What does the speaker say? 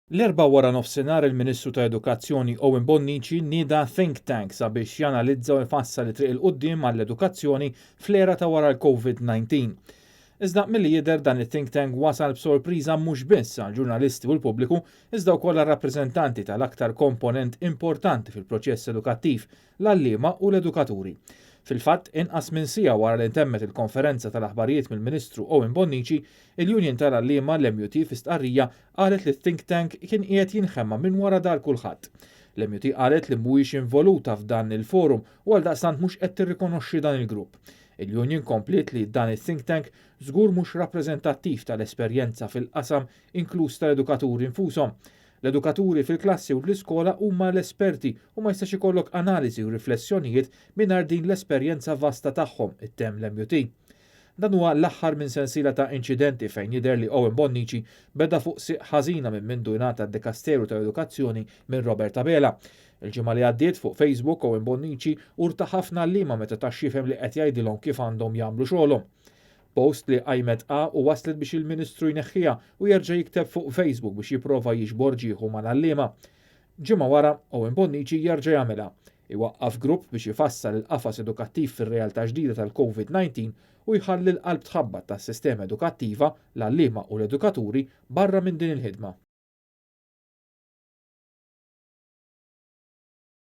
L-Erbgħa wara nofsinhar il-Ministru ta' Edukazzjoni Owen Bonnici nieda think tank sabiex janalizza u jfassal it-triq 'il quddiem għall-edukazzjoni fl-era ta' wara l-COVID-19. Iżda milli jidher dan it-think tank wasal b'sorpriża mhux biss għal ġurnalisti u l-pubbliku, iżda wkoll għar-rappreżentanti tal-aktar komponent importanti fil-proċess edukattiv, l-għalliema u l-edukaturi. Fil-fatt, inqas minn siegħa wara li ntemmet il-konferenza tal-aħbarijiet mill-Ministru Owen Bonnici, il-Union tal-Għalliema, l-MUT, fi stqarrija qalet li think tank kien qiegħed jinħema minn wara dahar kulħadd. L-MUT qalet li mhuwiex involuta f'dan il-forum u għaldaqstant mhux qed tirrikonoxxi dan il-grupp. Il-Union kompliet li dan il-think tank żgur mhux rappreżentattiv tal-esperjenza fil-qasam, inkluż tal-edukaturi infushom. L-edukaturi fil-klassi u l-iskola huma l-esperti u ma jistax ikollok analiżi u riflessjonijiet mingħajr din l-esperjenza vasta tagħhom, ittemm l-MUT. Dan huwa l-aħħar minn sensiela ta' inċidenti fejn jidher li Owen Bonnici beda fuq sieq ħażina minn mindu ngħata d-dikasteru ta' edukazzjoni minn Robert Abela. Il-ġimgħa li għaddiet fuq Facebook Owen Bonnici urta ħafna għalliema meta ta x'jifhem li qed jgħidilhom kif għandhom jagħmlu xogħolhom. Post li qajmet u waslet biex il-Ministru jneħħiha u jerġa' jikteb fuq Facebook biex jipprova jiġbor ġieħu mal-għalliema. Ġimgħa wara Owen Bonnici jerġa' jagħmilha. Iwaqqaf grupp biex ifassal il-qafas edukattiv fir-realtà ġdida tal-COVID-19 u jħalli l-qalb tħabbat tas-sistema edukattiva, l-għalliema u l-edukaturi barra minn din il-ħidma.